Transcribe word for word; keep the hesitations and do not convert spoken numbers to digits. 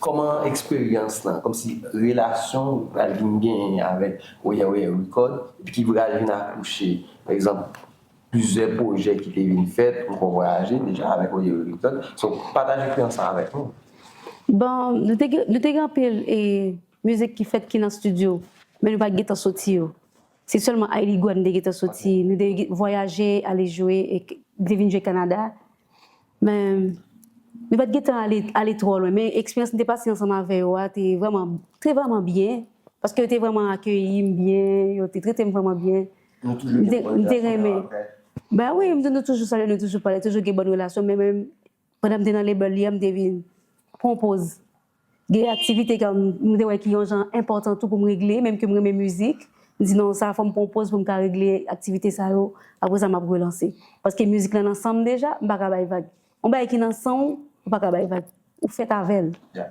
Kòman eksperyans lan, kòmsi relasyon ou pral vin genyen avèk Oyè Oyè Record, epi ki pral vin akouche, pa egzanp, plizyè pwojè ki te vin fèt, ou konn vwayaje deja avèk Oyè Oyè Record. So, pataje eksperyans sa avèk nou. Bon, nou te gen- nou te gen anpil e mizik ki fèt ki nan studio, men nou pa t gentan soti yo. Se sèlman Hailey Gwan nou te gentan soti. Nou te gen- vwayaje, ale jwe, e k- nou te vin jwe Kanada. Men nou pa t gentan ale, ale twò lwen. Men eksperyans nou te pase ansanm avè yo a te vrèman, te vrèman byen. Paske yo te vrèman akeyi m byen, yo te trete m vrèman byen. Nou toujou M te- gen bon m te relasyon renmen. Avèk. Ben wi, m- nou toujou salye, nou toujou pale, toujou gen bòn relasyon. Men menm pandan m te nan label li a, m te vin pran poz. Gen aktivite ke m te wè ki yon jan enpòtan tou pou m regle, menm ke m renmen mizik. M di non, sa fò m pran poz pou m ka regle aktivite sa yo. Apre sa, m ap relanse. Paske mizik lan nan san m deja, m pa ka bay vag. Yon bagay ki nan san w, ou pa ka bay vag. Ou fèt avè l. Yeah.